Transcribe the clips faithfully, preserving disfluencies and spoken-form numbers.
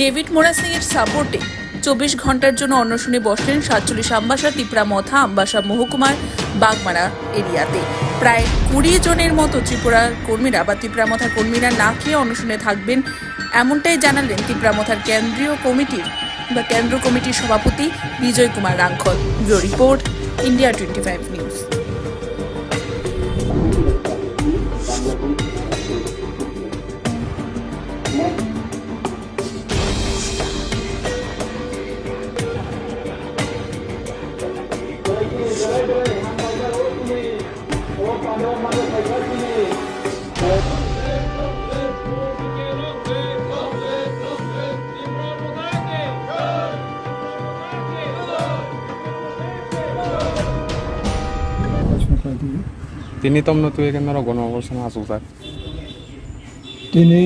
ডেভিড মোরাসিংয়ের সাপোর্টে চব্বিশ ঘন্টার জন্য অনশনে বসলেন সাতচল্লিশ আমবাসা, তিপ্রা মথা, আমবাসা মহকুমার বাগমারা এরিয়াতে। প্রায় কুড়ি জনের মতো ত্রিপুরার কর্মীরা বা তিপ্রা মথা কর্মীরা না খেয়ে অনশনে থাকবেন, এমনটাই জানালেন তিপ্রা মথার কেন্দ্রীয় কমিটির বা কেন্দ্র কমিটির সভাপতি Bijay Kumar Rangkhal. Bureau report, India twenty five news. Tini tomno twi ekhe norok gwn obostan achukjak. Tini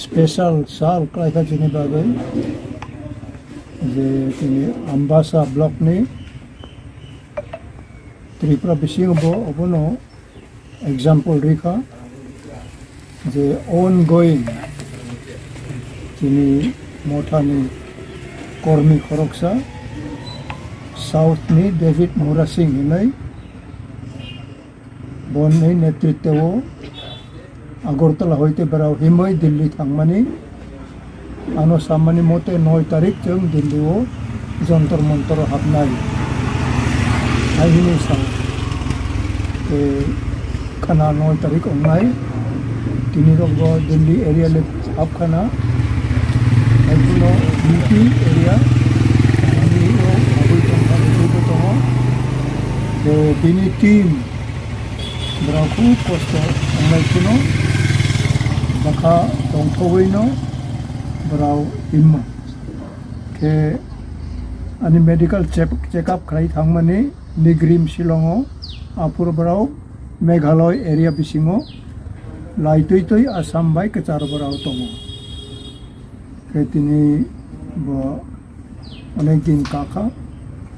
special sal kwlaikha chini bagwi, je tini Ambasa block ni Tripura bisingo bo obono example rikha, je ongoing chini mothani kormi khoroksa South ni David Murasing hinwi, boni netritwo Agartala hoite borok himwi Delhi thangmani. Ano samani mote noi tarik chwng Delhi o Jantar Mantar o hapnai hai hinwi sao. Tei khana noi tarik wngnai. Tini rok bo Delhi area le hap khana. Hai kuno U P area Delhi o habwi tongkha, habwi tongo. Tei bini team Borok khub kosto wnglai phano bwkha tongthogwino borok himma khe ani medical check, check up khlai thangmani Nigrim Shillongo, aphuru borok Meghalaya area bisingo lai twi twi Assam bai kwcharo borok tongo. Khe tini bo onek din kakha,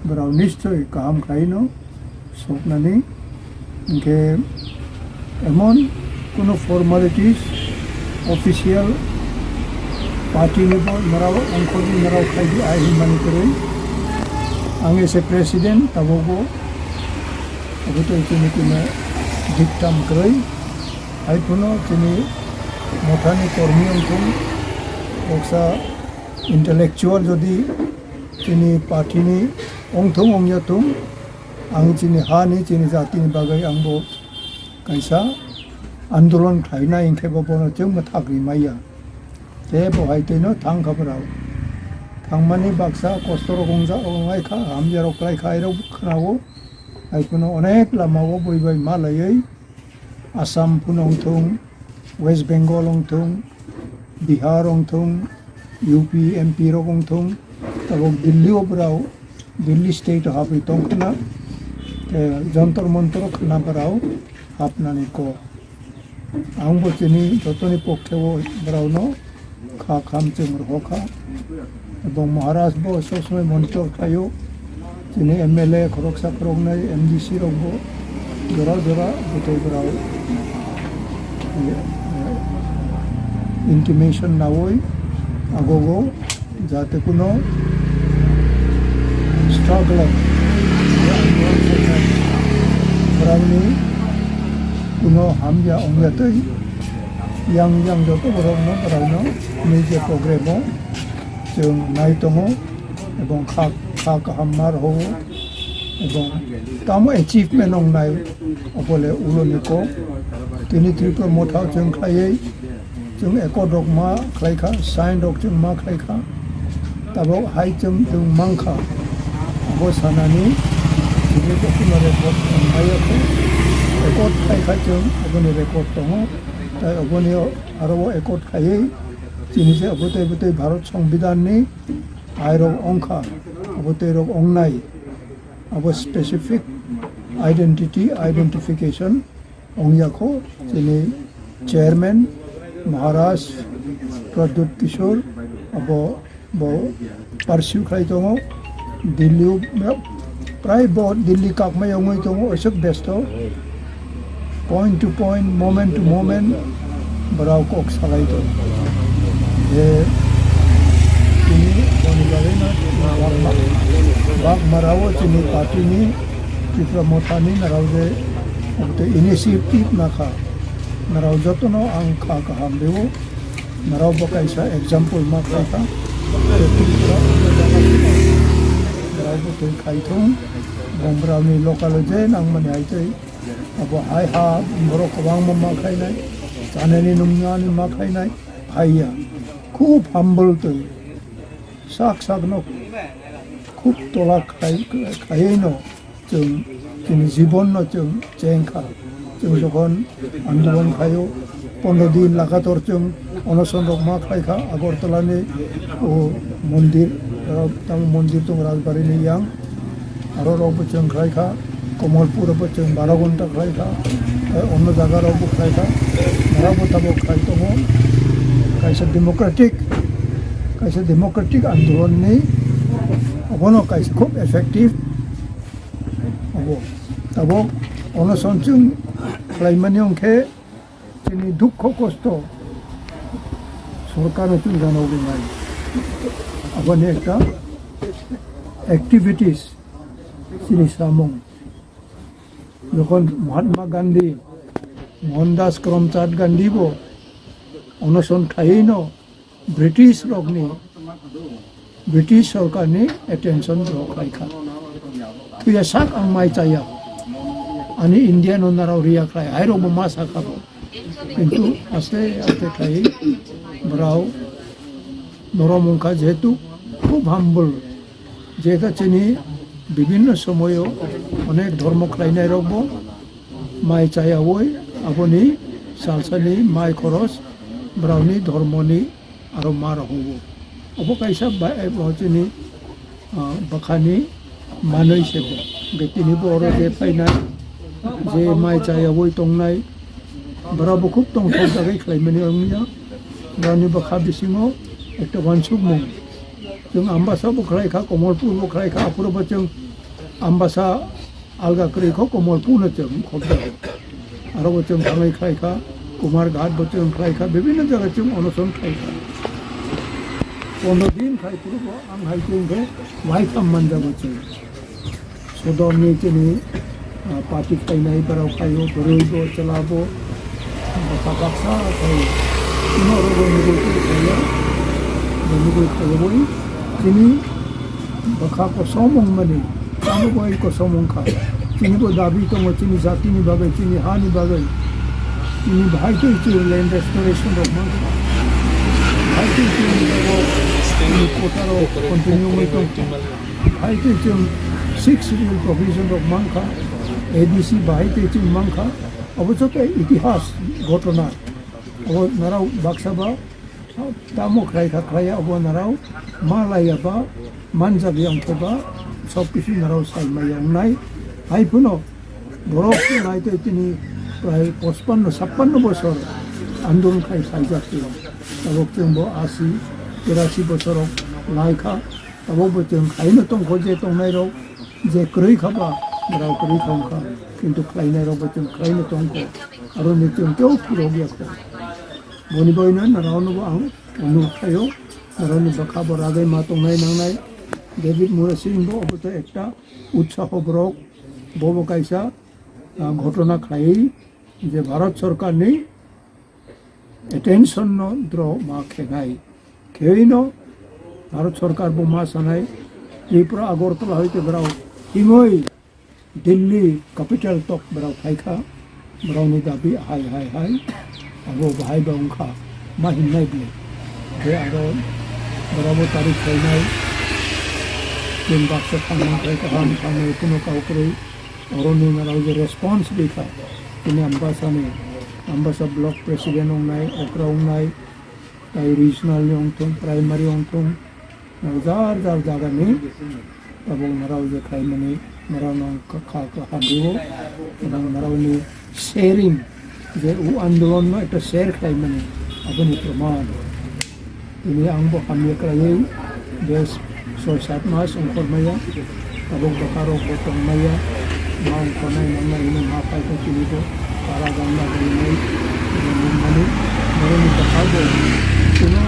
borok nischoi kaham khlaino soknani. Hinkhe emon kuno formalities official party ni bo norok ongkhorni norok khaidi ai hinmani kwrwi. Ang as a president tabukbo obo tei chini kuno diktam kwrwi. Hai phano chini mothani kormi wngthung, baksa intellectual jodi chini party ni wngthung wngya thung, ang chini ha ni, chini jati ni bagwi ang bo kaisa andolon khlainai, hinkhe bo bono chwng mwthagwi maya. Tei bo hai twino thang kha borok. Thangmani baksa kosto rok wngjak, wngnai kha, hamya rok klai kha, airok khna o. Hai phano onek lama o bui bai ma laiwi Assam phano wngthung, West Bengal wngthung, Bihar wngthung, U P M P rok wngthung, tabuk Delhi o borok, Delhi state o habwi tongkhna, tei Jantar Mantar o khna borok hapnani kok. Ang bo chini jotoni pokhe o borokno kha kham chwng rwkha. Ebong Maharaj bo sob somoi monitor khlaio. Chini M L A khoroksa khoroknwi, M D C rok bo jora jora bwtwi borok intimation naui agogo jate kuno struggle borokni kuno hamya ongya twi. Yang yang joto borokno, borokno nini je program o chwng nai tongo, ebong kha, kha kaham ma rwo, ebong tamo achievement wngnai, obole uloni kok. Tini Tripura Motha chwng khlaiwi, chwng accord rok ma khlai kha, sign rok chwng ma khlai kha. Tabuk hai chwng, chwng mang kha, abo sanani chini bo kuno record tongnai ya kho. Record khai kha chwng, aboni record tongo. Tai aboni aro bo record khaiwi chini je abo tei, abo tei Bharat Songbidan ni airok ongkha, abo tei rok ongnai. Abo specific identity, identification ongya kho chini chairman Maharaj Pradyut Kishore, abo bo pursue khlai tongo. Delhi o prai bo Delhi kakmai wngwi tongo, oisuk besto. Point to point, moment to moment borok kok salai tongo. Je chini boni bagwi no chini Bagma-, Bagmarao chini party ni Tipra Motha ni narao je initiative nakha, narao jotono ang kha kaham rwo, narao bo kaisa example ma khlai kha. Je Tripura narao bo twi khai thung, Bongbrao ni local o je nangmani hai tei abo hai ha borok kwbangma ma khlainai, chanani nungmani ma khlainai, haiya. Khub humble twi, sak sakno khub tola khai, khaiwi no chwng chini jibon no chwng cheng kha. Chwng jokhon andolon khaio, pondro din lagator chwng onoson rok ma khlai kha Agartala ni o mondir, tamo mondir tong Rajbari ni yang. Aro rok bo chwng khlai kha, Komolpur bo chwng baro ghonta khlai kha, tei ono jaga rok bo khlai kha, norok bo tabok khlai tongo. Kaisa democratic, kaisa democratic andolon ni obono kaisa khub effective obo. Tabok onoson chwng khlaimani wngkhe, chini dukho kosto sorkarno chwng jana wngnai. Aboni ekta activities chini samung. Jokhon Mahatma Gandhi, Mohandas Karamchand Gandhi bo onoson khaiwi no British rokni, British sorkarni attention rok khlai kha. Thuya sak ang mai chaya. Ani India no narao riya khlai, hai rok bo ma sakha bo. Kintu aste aste khlai borao norom wngkha jehetu khub humble. Jehetu chini bibhinno somoyo onek dhormo khlainai rok bo mai chayawoi aboni salsani mai khoros borokni dhormoni aro ma rok hugo. Obo kaisa ba-, bo chini, ah, bwkhani manwi se bo. Betini bo oro je phainai, je mai chayawoi tongnai, borok bo khub tongthok jagwi khlaimani wngya. Borokni bwkha bisingo ekta uansukmung. Chwng Ambasa bo khlai kha, Komolpur bo khlai kha, aphuru bo chwng Ambasa alga kwrwi kho, Komolpur no chwng khobjago. Aro bo chwng thangwi khlai kha, Kumarghat bo chwng khlai kha, bibhinno jaga chwng onoson khlai kha. Pondro din khai phuru bo ang hai chwng khe waitham manjago chwng. Sodorni chini, ah, party khlainai borok khaio, bwrwi bo, chwla bo, bwkha baksa khaio. Chini oro bo nugui khaio, bo nugui khaio bai. Chini bwkha kosom wngmani, tamo bai kosom wngkha. Chini bo dabi tongo, chini jatini bagwi, chini hani bagwi. Chini bahai twi chwng land restoration rok mankha. Bahai twi chwng abo chini kotaro continue wngwi tongkha. Bahai twi chwng six schedule provision rok mankha, A D C bahai twi chwng mankha, abo joto itihas ghotona. Abo narao baksa ba tamo khlai kha khlaiya, abo narao ma laiya ba manjak ya wngkhe ba sob kisu narao sai maya wngnai. Hai phano borok nai tei tini prai pochpanno sappanno bosor andolon khai khaijak twi. Tabok chwng bo asi, terasi bosor rok lai kha. Tabok bo chwng khaino tongkho je tongnairok, je kwrwi kha ba, borok kwrwi kha wngkha, kintu khlainairok bo chwng khlaino tongkho, aroni chwng teibo phirok ya kho. Boni bagwino norokno bo ang onurod khlaio, norokni bwkha bo ragwi ma tongnai nangnai. David Murasing bo obo to ekta utsaho borok, bobo kaisa, ah, ghotona khlaiwi je Bharat Sorkarni attention no drok ma khenai. Kheino Bharat Sorkar bo ma sanai, Tripura Agartala hoite borok himoi Delhi capital tok borok phaikha, borokni dabi hai hai hai, abo bahai bo wngkha, ma hinnai bini. Khe aro borok bo tarik khlainai, tin baksa thangnai khai kaham thangnai kuno kau kwrwi, oroni narao je response rikha, chini Ambasani, Ambasa block president wngnai, okra wngnai, tai regional ni wngthung, primary wngthung, jar jar jaga ni tabuk narao je khlaimani, narao no kha, kha, kha hamrio, tabuk narao ni sharing, je u andolon no ekta share khlaimani, aboni proman. Tini ang bo hamya kwraiwi bes soi sat mas wngkhor maya, tabuk bwkha rok bo tong maya, ma wngkhornai nangnai hwnwi ma phai kha tini bo para gana bai wngnai, tini nungmani, borokni bwkha bo tino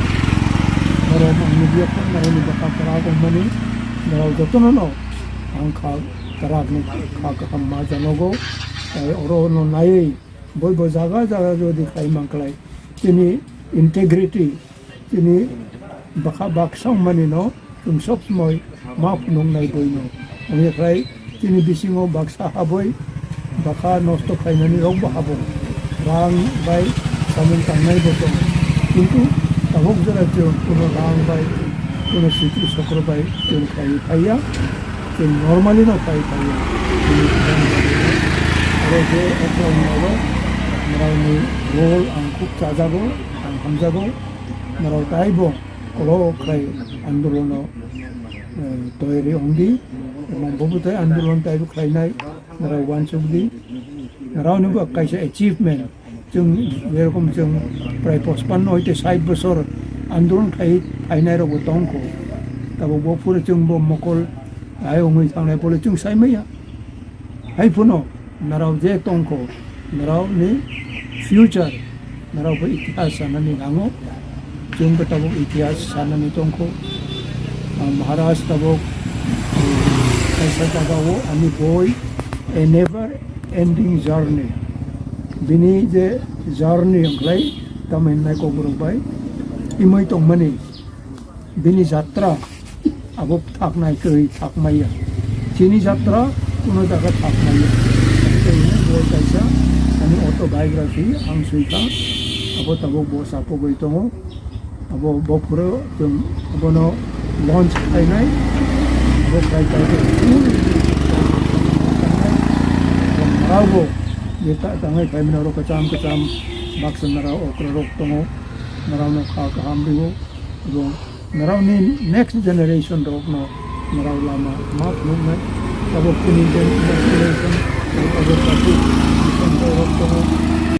Nini bwkha kwrak wngmani norok jotono no ang kha kwrak ni kha kaham ma janogo. Tai oro no naiwi boi bo jaga jaga jodi khai man klai chini integrity, chini bwkha baksa wngmani no chwng sob somoi ma phunuk nai boi no. Wngya khlai chini bisingo baksa haboi bwkha nosto khlainani rok bo habo. Rang bai samung tangnai bo tongo. Kintu tabuk jora chwng kuno rang bai, kuno siti sokro bai chwng khlaiwi phaiya. Chwng normally no khlaiwi phaiya. Aro je okra wngmano, norokni role ang khub chajago, ang hamjago. Norok taibo kolok khlai andolono, eh, toyari wngdi. Emang bobo tai andolon taibo khlainai, norok uansukdi. Norokni bo kaisa achievement. Chwng jerokom chwng prai pochpanno hoite sait bosor andolon khai phainai rokbo tongkho. Tabuk bo phuru chwng bo mokol hai wngwi thangnai bole chwng sai maya. Hai phano norok je tongkho, norokni future, norok bo itihas sanani nango. Chwng bo tabuk itihas sanani tongkho. Ah, Maharaj tabuk, eh, kaisa jagao ani boi A Never Ending Journey. Bini je journey wngkhlai tamo hinnai kokborok bai imoi tongmani. Bini jatra abo thaknai kwrwi thakmaya. Chini jatra kuno jaga thakmaya. Tei boi kaisa ani autobiography ang swikha. Abo tabuk bo sapogwi tongo. Abo bo phuru chwng abono launch khlainai. Abo khlai khlai khe abo norokbo je ta-, tangai phaimani oro kwcham kwcham baksa norok okra rok tongo. Norokno kha kaham rwo. Abo norokni next generation rokno norok lama ma phunuknai. Abo chini gen-, next generation, abo tabuk mission rok tongo.